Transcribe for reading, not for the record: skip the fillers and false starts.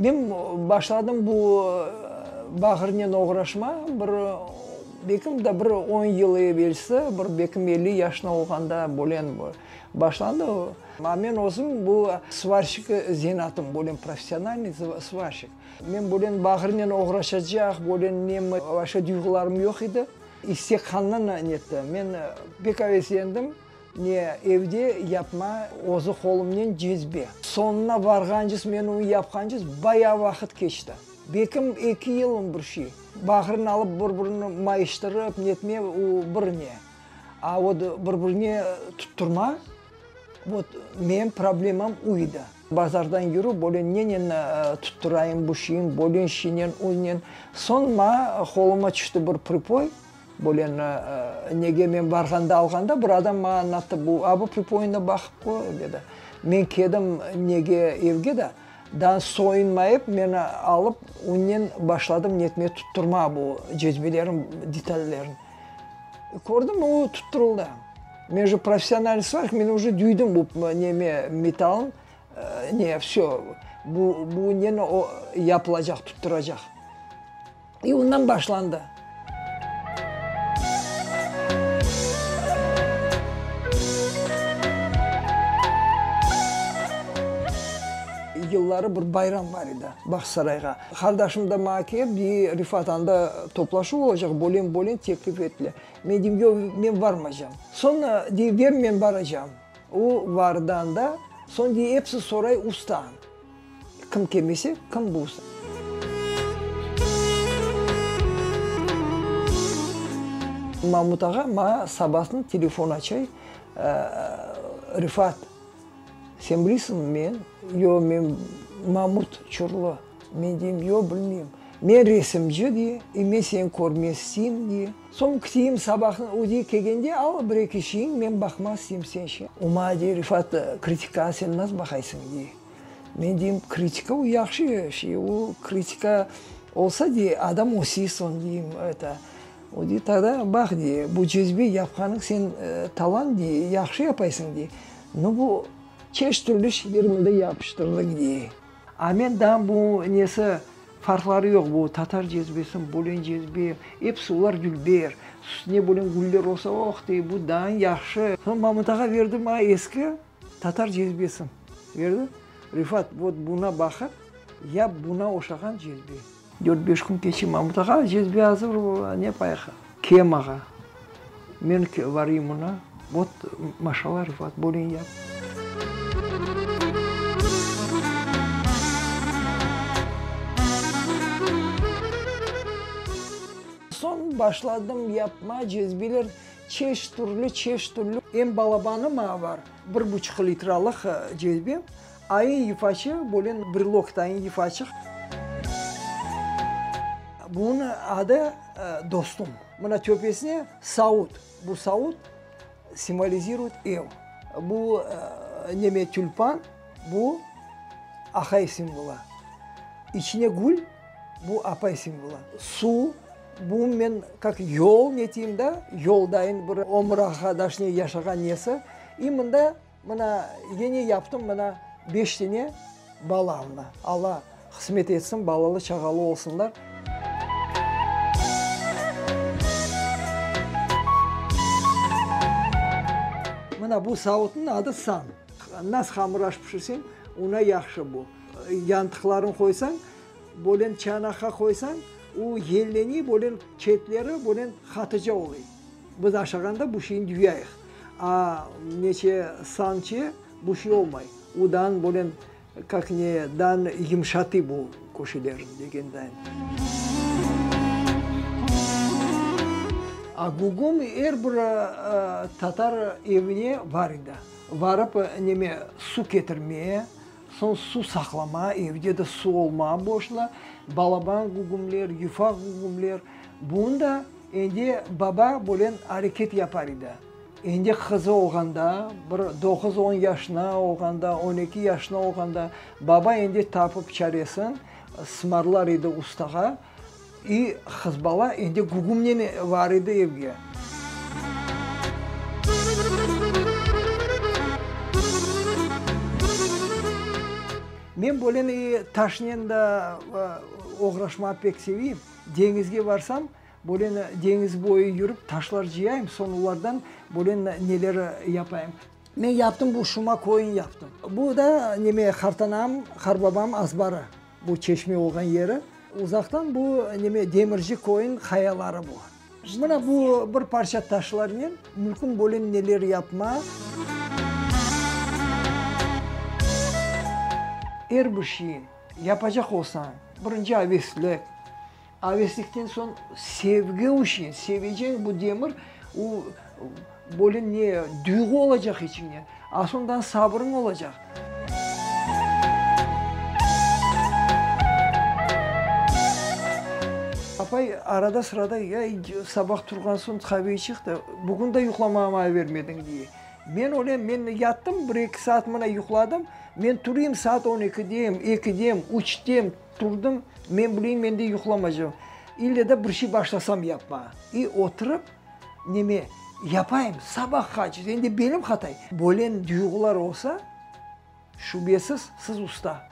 Men başladım bu bağırnen oğraşma bir bekim de bir on yıl evelsi, bir bekim 50 yaşına olğanda bölen başlandı. A men özüm bu svarşik zenatım, bölen professionalnıy svarşik. Men bölen bağırnen oğraşacaq, bölen nem vapşe duyğularım yoq edi. İstek qandan netti. Men pek aveslendim. Ne, evde yapma, özü qolumnen cezbe. Soñuna varğancız, men onı yapqancız bayağı vaqıt keçti. Bekim eki yılım bir şey. Bağrını alıp bir-birini mayıştırıp netme, o bir ne. A vot bir-birine tutturma, vot menim problemam o edi. Bazardan yürüp, böyle nenen tutturayım bu şeyin, böyle şeynen, onen. Soñ maña qoluma tüşti bir pripoy. Böyle nege men barğanda alğanda bir adam maña añlattı, bu a bu pripoyına baqıp qoy, dedi. Men kedim nege evge de, daa soyunmayıp men alıp onnen başladım netme tutturma bu cezbelerin detallerin. Kördim o tutturıldı. Men uje professional svark, men uje düydim bu neme metalın ne vsö bu bu neni o yapılacaq tutturacaq. İ ondan başlandı. Yılları bir bayram bar edi Bağçasarayğa. Qardaşım da maña kelip, dey, Refat, anda toplaşuv olacaq, bölen-bölen teklif ettiler. Men deyim, yoq, men barmaycam. Soñ, dey, ber, men baracam. O vardı anda. Soñ, dey, episi soray usta. Kim kelmese, kim bulsun. Mamut ağa maña sabasın telefon açay, Refat, sen bilesiñmi men? Yoq, men Mamut Çurlu. Men deyim, yoq, bilmeyim. Men resimci, dey, i men seni körmez isteyim, dey. Soñ küteyim sabahın, o dey, kelgende al bir-eki şeyiñ, men baqmaz isteyim sen şey. O maña dey, Refat, kritikağa sen nasıl baqaysıñ, dey. Men deyim, kritika o yahşı şey, o kritika olsa, dey, adam öse soñ, deyim, eto. O dey, tagda baq, dey, bu cezbe yapqanıñ sen talant, dey, yahşı yapaysıñ, dey. No, bu çeşit türlü şeyler mında yapıştırdıq, dey. A men daa bu nesi farqları yoq, bu tatar cezbesi, bölen cezbe, episi olar dülber, üstüne bölen güller olsa, oh, dey, bu daa yahşı. Soñ Mamut ağa berdi maña eski tatar cezbesin, berdi, Refat, vot buna baqıp, yap buna oşağan cezbe. Dört-beş kün keçi Mamut ağa, cezbe azır, ne yapayıq, kem ağa, men varayım ona, vot, maşallah, Refat, bölen yap. Soñ başladım yapma cezbeler, çeşit türlü, çeşit türlü. Em balabanı maña bar, bir buçuq litralıq cezbe, ayın yufaçı, bölen brelok tayın yufaçıq. Bunıñ adı Dostum. Mına töpesine savut, bu savut simvoliziruyet ev. Bu neme tülpan, bu aqay simvolı. İçine gül, bu apay simvolı. Suv, bu men kak yol neteyim da, yoldayın bir ömür arqadaşnen yaşağan nesi. İ mında mına yene yaptım mına beş tane bala mına. Alla qısmet etsin, balalı çağalı olsunlar. Mına bu savutnıñ adı san. Nas hamır aş pişirseñ, ona yahşı bu. Yantıqlarını qoysañ, bölen çanaqqa qoysañ, o yelleniy, bölen çetleri bölen qatıca oluy. Biz aşağanda bu şeyni duyayıq. A neçe sançe bu şey olmay. O dan bölen Kak ne dan yımşatı bu köşelerin degendayin. A gügüm er bir tatar evine var edi. Varıp neme su ketirmeye, soñ su saqlama, evde de su olma boşuna, balaban gügümler, yufaq gügümler. Bunı da endi baba bölen areket yapar edi. Endi qızı olğanda, bir doquz-on yaşına olğanda, on eki yaşına olğanda, baba endi tapıp çaresin, sımarlar edi ustağa, i qız bala endi gügümnen var edi evge. Men böyle taşnen da oğraşmağa pek seveyim. Deñizge barsam, böyle deñiz boyu yürip taşlar cıyayım, soñ olardan böyle neler yapayım. Men yaptım bu Şuma köyün yaptım. Bu da neme qartanam, qarbabam azbarı, bu çeşme olğan yeri. Uzaqtan bu neme Demirci köyün qayaları bu. Mına bu bir parça taşlarnen mümkün böyle neler yapma. Er bir şeyi yapacaq olsañ, birinci aveslik, aveslikten soñ sevgi o şeyi, seveceñ bu demir, o böyle ne duyğu olacaq içiñde, a soñdan sabırıñ olacaq. Apay arada-sırada, ya sabah turğan soñ qavege çıq da, bugün de yuqlamağa maña bermediñ, dey. Men ölem, men yattım, bir-eki saat mına yuqladım, men turayım saat on ekidem, ekidem, üçtem turdım, men bileyim, men de yuqlamaycam. İlle de bir şey başlasam yapmağa. İ oturıp, Neme yapayım, sabahqace, endi belim qatay. Böyle duyğular olsa, şübesiz, siz usta.